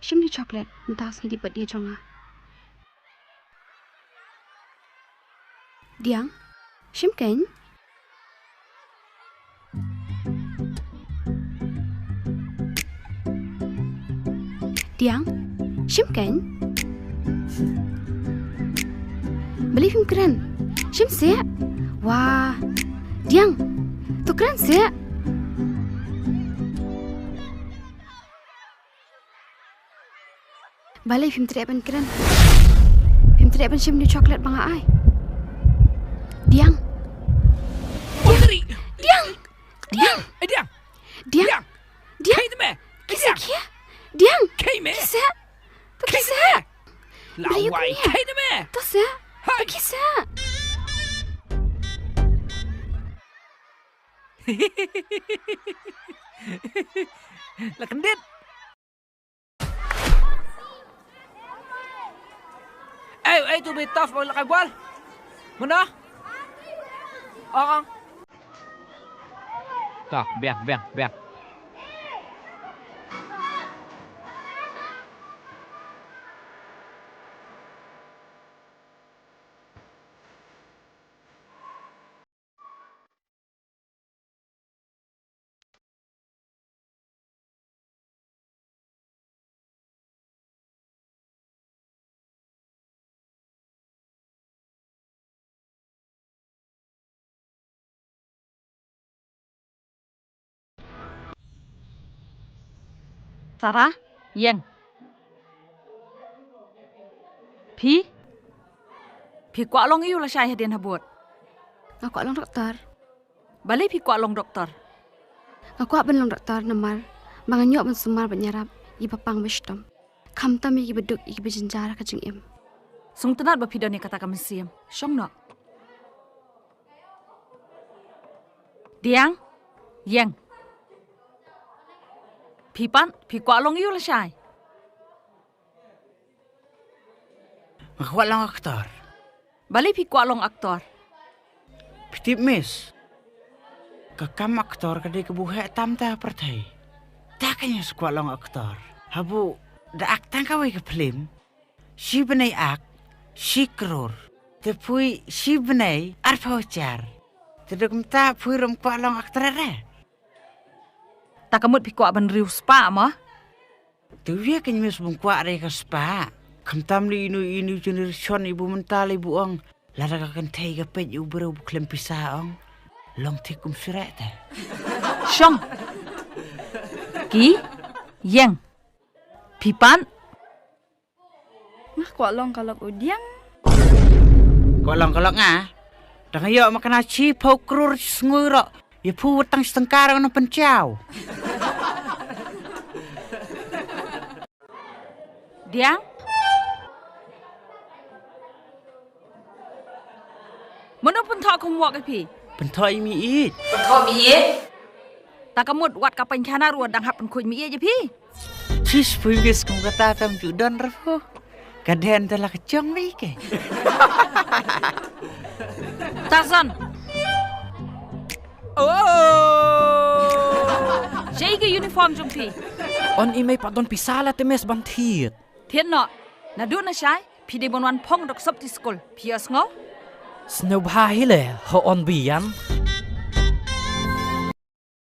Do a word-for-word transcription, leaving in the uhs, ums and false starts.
Shim ne chocolate, mynta ka sngi dei birthday jong nga. Diang, shim kein. Diang, shim kein. Balei phim kren? Shim seh. Wah. Diang, to kren seh. Balei phim treh ban kren? Phim treh ban shim ne chocolate ba nga ai. Diang. Putri. Diang. Diang. Eh, Diang. Diang. Diang. Diang. Khie te me. Khie seh. Diang. Khie me. Khie seh. To khie seh. Lawai. Khie te me. To seh. To khie seh. La kyndit. Ei, ei, to be tough, oi, la kai bol. Mano? Ong, ong. To, biang, biang, biang. Sara, ïeng. Phi? Phi kwah long aïu lashai hadien habud? Nga kwah long doktor. Balei phi kwah long doktor? Nga kwah ban long doktor namar ba ngan ïoh ban sumar bad ïarap ïa i ba pang ba shitom. Khamtam ïa ki ba duk, ïa ki ba jynjar ha ka jingim. Sngewtynnat ba phi don ïa kata ka mynsiem. Shong noh. Diang, ïeng. Phi pat, phi kwah long aïu lashai? Nga kwah long aktor. Balei phi kwah long aktor? Phi tip miss, ka kam aktor ka dei kaba heh tam ha pyrthei. Te kein nga sa kwah long aktor. Habu da ak tang kawei ka phlim, shi bnai ak, shi klur. Te phi shi bnai arphew hajar. Te da kumta phi ruh kwah long aktor re? Te ka mut phi kwah ban riew spah mo? Te ïa kein miss, bym kwah re ka spah. Khamtam lei ino ino generation ibu mynta lei bu ong, lada ka kynthei ka peit ïa u briew bu khlem pisa ong, long thik kum syreh te. Shong. Ki, ïeng. Phi pat? Nga kwah long ka lok u Diang. Kwah long ka lok nga? Dang ïoh ma kane shiphew klur shi sngi ruh, ïa phi wat tang shi tyngka ruh ngan pynchaw. Diang? Mano pynthoh kumwok ïa phi? Pynthoh ïa i mei ïeit. Pynthoh mei ïeit? Te ka mut wat ka pynkhana ruh dang hap pynkhuid mei ïeit ïa phi. Sis, phi wis kum kata tam ju don ruh phi. Ka den te la ka jong mei ke. Tarzan. Oh. Shaei ka uniform jong phi? Yn i mei pat don pisa la te miss ban thied. Thied noh. Naduh nashai phi dei ban wan phong da ka sopti skul. Phi ïohsngew? Sngewbha hi leh, hooid biang.